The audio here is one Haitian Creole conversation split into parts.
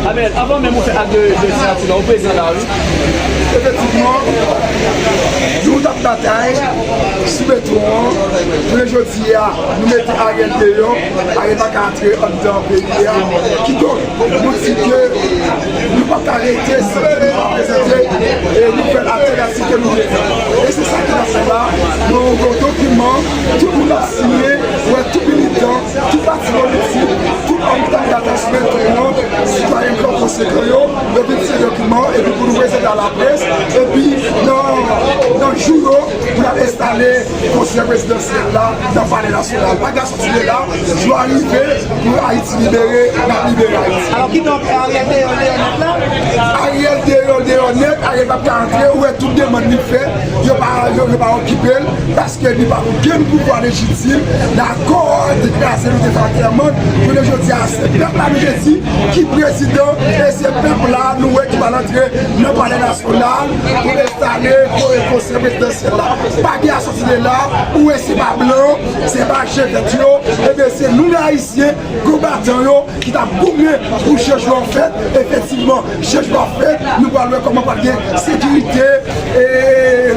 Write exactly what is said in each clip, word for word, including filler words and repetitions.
Abel, avan menm ou fè ak de, de siyati la, ou prezan la, wi. Efektivman, nou t ap batay sou metwo an, jounen jodi a, nou mete Ariel deyò, Ariel pa ka antre anndan peyi a. Kidonk, nou di ke nou pa ka rete san ke nou pa prezante, e, nouvèl altènativ ke nou vle fè. E se sa ki pase la, nou gen yon dokiman, tout moun ap siyen, wè, tout militan, tout pati politik, tout òm ki t ap batay sou metwo an, sitwayen gran konsekan yo, yo vin siyen dokiman, epi pou nou prezante a laprès, epi nan, nan jou yo, pou n al enstale konsèy prezidansyèl la nan Palè Nasyonal. Bagay la soti de la, jou a rive pou Ayiti libere, n ap libere Ayiti. Alò, kidonk, Ariel deyò, deyò nèt la? Ariel deyò, deyò nèt, Ariel p ap ka antre, ou wè tout demann li fè, yo pa, yo, yo pa okipe l, paske li pa gen pouvwa lejitim, dakò, depi nou te fè antèman, jounen jodi a, se pèp la nou te di ki prezidan, e se pèp la nou wè ki pral antre nan Palè Nasyonal pou enstale konsèy prezidansyèl la. Pa gen a soti de la, ou wè se pa blan, se pa je vèt yo, ebyen se nou lè Ayisyen, konbatan yo, ki t ap goumen pou chanjman fèt. Efektivman, chanjman fèt, nou pral wè kòman pral gen sekirite e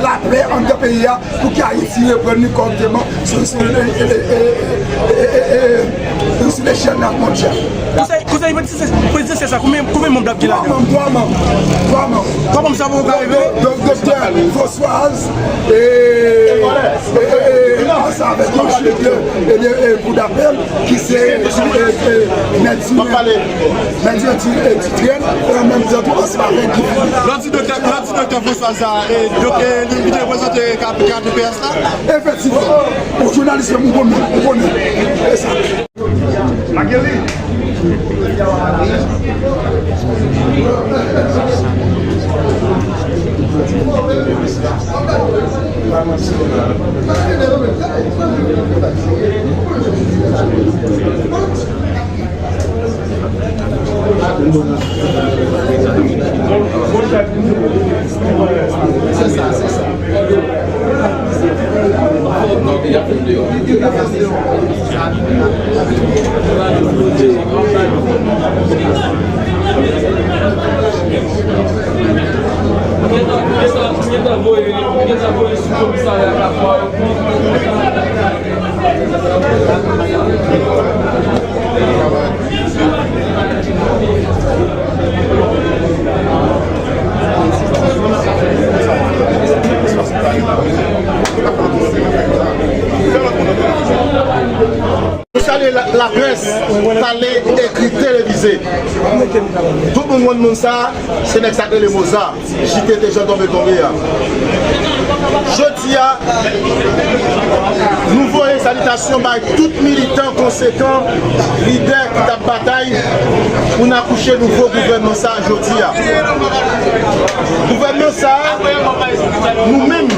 lapè anndan peyi a pou ke Ayiti reprann li kòrèkteman sou, sou, e, e, sou lechèl mondyal. Konsèy, konsèy prezidansyèl sa, konbyen, konbyen manm l ap gen ladan? Twa manm, twa manm. Twa manm. Twa manm sa poko ka rive? Donk, Doktè Françoise e, e, e, e, ansanm avèk Jean-Jude, e, e, e, Kou d'Apèl, ki se, e, e, mèt di, mèt di, e, di trèn, e an menm tan tou ansanm avèk Guy Philippe. Lè w di Doktè, lè w di Doktè Françoise sa, e, donk, e, li, li te reprezante K P, K P P S la? Efektivman. Bon, jounalis la, m konnen, m konnen. E sa. Nou salye la, laprès, pale, ekri, televize. Tout moun konn moun sa, se nèg sa k rele Mozart. J T T jan tonbe tonbe a. Jodi a, nou voye salitasyon bay tout militan konsekan, lidè ki t ap batay pou n akouche nouvo gouvènman sa a jodi a. Gouvènman sa a, nou menm,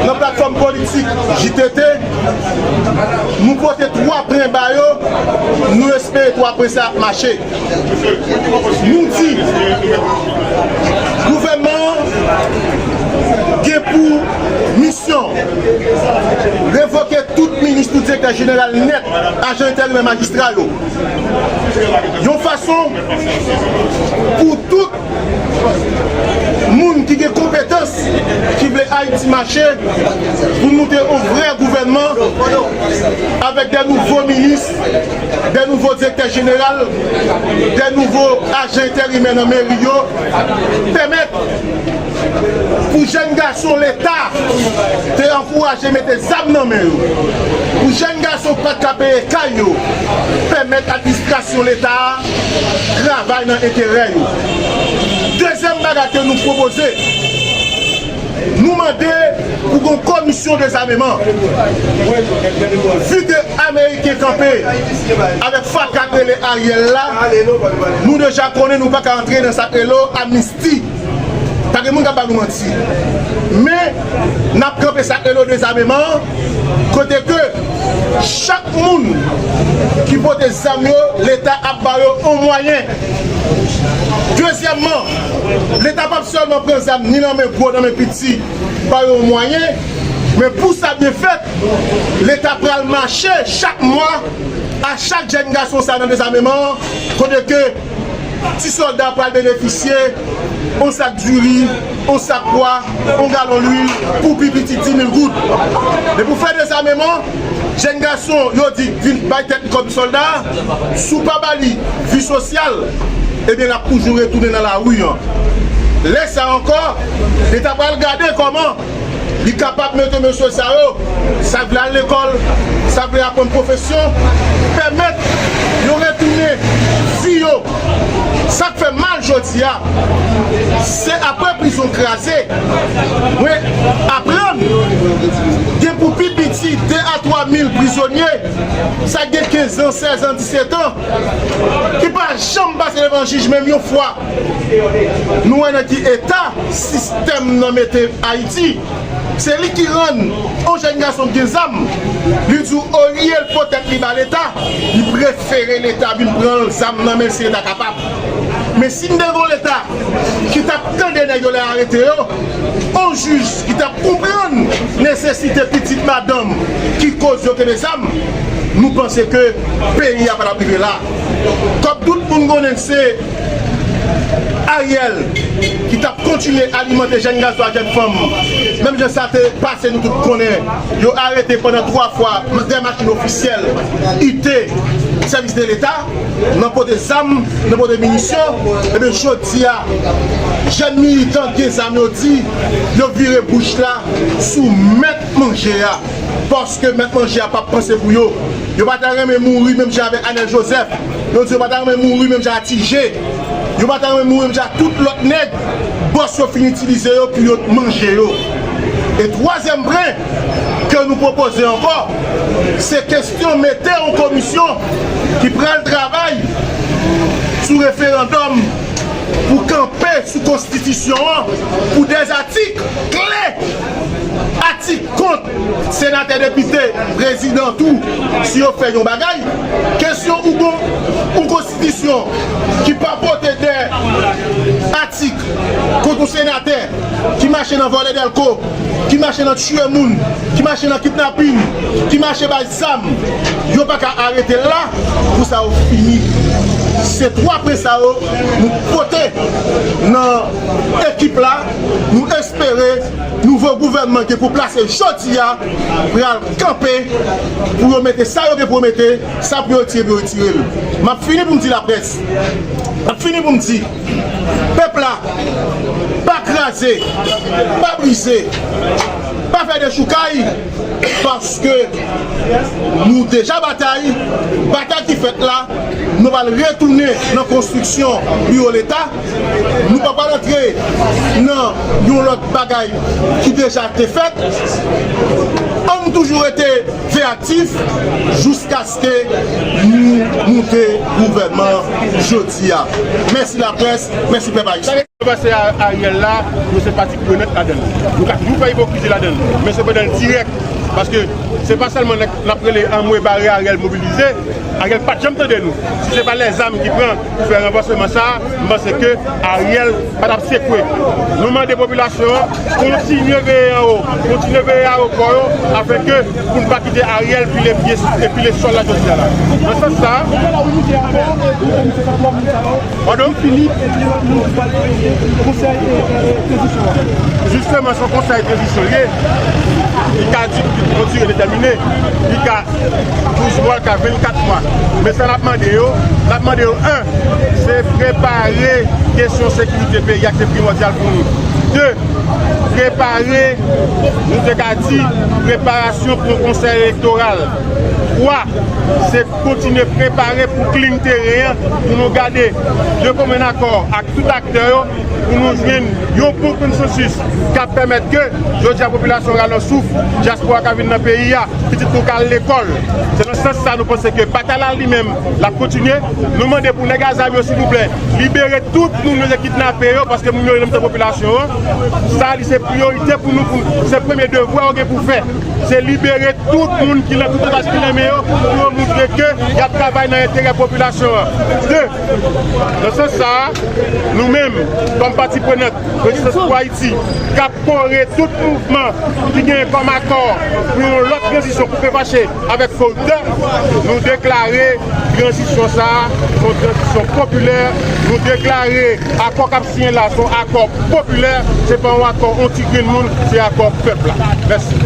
nan platfòm politik J T T, nou pote twa pwen ba yo, nou espere twa pwen sa ap mache. Nou di, gouvènman an gen pou misyon revoke tout minis, tout direktè jeneral nèt, ajan enterimè, majistra yo. Yon fason pou tout moun ki gen konpetans, ki vle Ayiti mache, pou n moute yon vrè gouvènman avèk de nouvo minis, de nouvo direktè jeneral, de nouvo ajan enterimè nan meri yo, pèmèt pou jèn gason Leta te ankouraje mete zam nan men yo, pou jèn gason pa t ka peye kay yo, pèmèt administrasyon Leta a travay nan enterè yo. Dezyèm bagay ke nou pwopoze, nou mande pou gon komisyon dezameman. Vi ke Ameriken kanpe avèk fatra k rele Ariel la, nou deja konnen nou pa ka antre nan sa k rele amnisti. Pa gen moun k ap ba nou manti. Men, n ap kanpe sa k rele dezameman an, kote ke chak moun ki pote zam yo, Leta ap ba yo yon mwayen. Dezyèmman, Leta p ap sèlman pran zam ni nan men gwo, nan men piti, ba yo yon mwayen, men pou sa byen fèt, Leta pral mache chak mwa, a Chak jèn gason sa nan dezameman an, kote ke ti sòlda pral benefisye yon sak diri, yon sak pwa, yon galon lwil pou pi piti dis mil goud. Men pou fè dezameman, jèn gason yo di vin bay tèt li kòm sòlda, si w pa ba li vi sosyal, ebyen l ap toujou retounen nan lari an. Lè sa ankò, Leta pral gade kòman li kapab mete mesye sa yo, sa vle al lekòl, sa vle aprann pwofesyon, pèmèt yo retounen vi yo. Sa k fè mal jodi a, se apre prizon kraze, mwen aprann gen pou pi piti de a twa mil prizonye, sa gen kenz an, sèz an, disèt an, ki pa janm pase devan jij menm yon fwa. Nou wè nan ki eta sistèm nan mete Ayiti. Se li ki rann yon jèn gason ki gen zam, li di w olye l pot tèt li ba Leta, li prefere Leta vin pran zam nan men l si Leta kapab. Men si n te gen yon Leta ki t ap tande nèg yo lè y arete yo, yon jij ki t ap konprann nesesite pitit madanm ki koz yo kenbe zam, nou panse ke peyi a pa t ap rive la. Kòm tout moun konnen se Ariel ki t ap kontinye alimante jèn gason ak jèn fanm, menm jan sa te pase nou tout konnen, yo arete pandan twa fwa dè machin ofisyèl I T, sèvis de Leta, nan pote zam, nan pote minisyon, ebyen jodi a, jèn militan gen zam yo di, yo vire bouch la sou mèt manje a, paske mèt manje a p ap panse pou yo. Yo pa ta renmen mouri menm jan avèk Anèl Jozèf. Yo di yo pa ta renmen mouri menm jan a Ti Je. Yo pa ta renmen mouri menm jan a tout lòt nèg bòs yo fin itilize yo pou yo manje yo. E twazyèm pwen ke nou pwopoze ankò, se kesyon mete yon komisyon ki pral travay sou referandòm pou kanpe sou konstitisyon an pou de atik kle. Atik kont senatè, depite, prezidan tou, si yo fè yon bagay. Kesyon ou gon yon konstitisyon ki pa pote de atik kont yon senatè ki mache nan vòlè dèlko, ki mache nan tiye moun, ki mache nan kidnapin, ki mache bay zam, yo pa ka arete l la pou sa yo fini. Se twa pwen sa yo nou pote nan ekip la, nou espere nouvo gouvènman ki pou plase jodi a pral kanpe pou yo mete sa yo gen pou yo mete, sa pou yo retire pou yo retire l. M ap fini pou m di laprès, m ap fini pou m di, pèp la, pa kraze, pa brize, pa fè dechoukay, paske nou deja batay, batay ki fèt la, nou pral retounen nan konstriksyon biwo Leta, nou pa pral antre nan yon lòt bagay ki deja te fèt. Ann toujou rete veyaktif jiskaske nou moute gouvènman jodi a. Mèsi laprès, mèsi pèp ayisyen. Yo pase a Ariel la, nou se pati prenant ladan l. Nou ka toujou fè ipokrizi ladan l, men se pandan l dirèk. Paske se pa sèlman n ap rele anmwe bare Ariel mobilize. Ariel pa t janm tande nou. Si se pa lèzam ki pran pou fè ranvòsman sa a, m panse ke Ariel pa t ap sekwe. Nou mande popilasyon an kontinye veye anwo, kontinye veye ayewopò yo, afenke pou n pa kite Ariel pile pye e pile sòl la jodi a la. Nan sans sa a, Pardon? Jisteman, se yon konsèy tranzisyon l ye. Li ka di yon dire detèmine. Li ka douz mwa, li ka vennkat mwa. Men sa n ap mande yo, n ap mande yo, en, se prepare kesyon sekirite peyi a ki se primòdyal pou nou. De, prepare, nou te ka di, preparasyon pou yon konsèy elektoral. Twa, se kontinye prepare pou clean teren an, pou nou gade de komen akò ak tout aktè yo, pou nou jwenn yon bon konsansis k ap pèmèt ke jodi a popilasyon rale yon souf, dyaspora ka vin nan peyi a, pitit nou ka al lekòl. Se nan sans sa nou panse ke batay la li menm l ap kontinye. Nou mande pou nèg a zam yo, silvouplè, libere tout moun yo te kidnape yo, paske moun yo nan mitan popilasyon an. Sa li se priyorite pou nou, pou se premye devwa yo gen pou fè. Se libere tout moun ki nan tout otaj ki nan men yo pou yo montre ke y ap travay nan enterè popilasyon an. De, nan sans sa a, nou menm, kòm pati prenant, Rezistans pou Ayiti, k ap kore tout mouvman ki gen kòm akò pou yon lòt tranzisyon koupe fache avèk FOLTA, nou deklare tranzisyon sa a se yon tranzisyon popilè. Nou deklare akò k ap siyen la se yon akò popilè. Se pa yon akò yon ti grenn moun, se akò pèp la. Mèsi.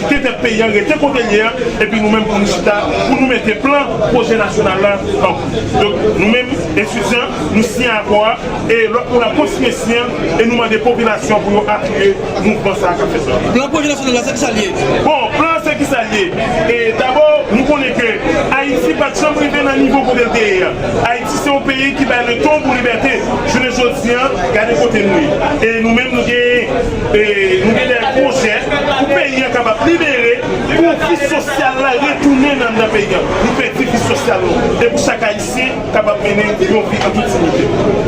Kite tèt peyi a rete kote l ye a, epi nou menm pou nou chita, pou nou mete plan pwojè nasyonal la an kou. Donk, nou menm, etidyan, nou siyen akò a, e lòt moun ap kontinye siyen, e nou mande popilasyon pou yo apiye mouvman sa a k ap fèt la. Plan pwojè nasyonal la, se ki sa l ye? Bon, plan an se ki sa l ye? E dabò, nou konnen ke Ayiti pa t janm rive nan nivo kote l te ye a. Ayiti se yon peyi ki bay le ton pou libète. Jounen jodi a, gade kote nou ye. E nou menm, nou gen, e, nou gen de pwojè pou peyi a kapab libere, pou vi sosyal la retounen nan, nan peyi a. Nou pèdi vi sosyal nou. E pou chak Ayisyen kapab mennen yon vi an tout diyite.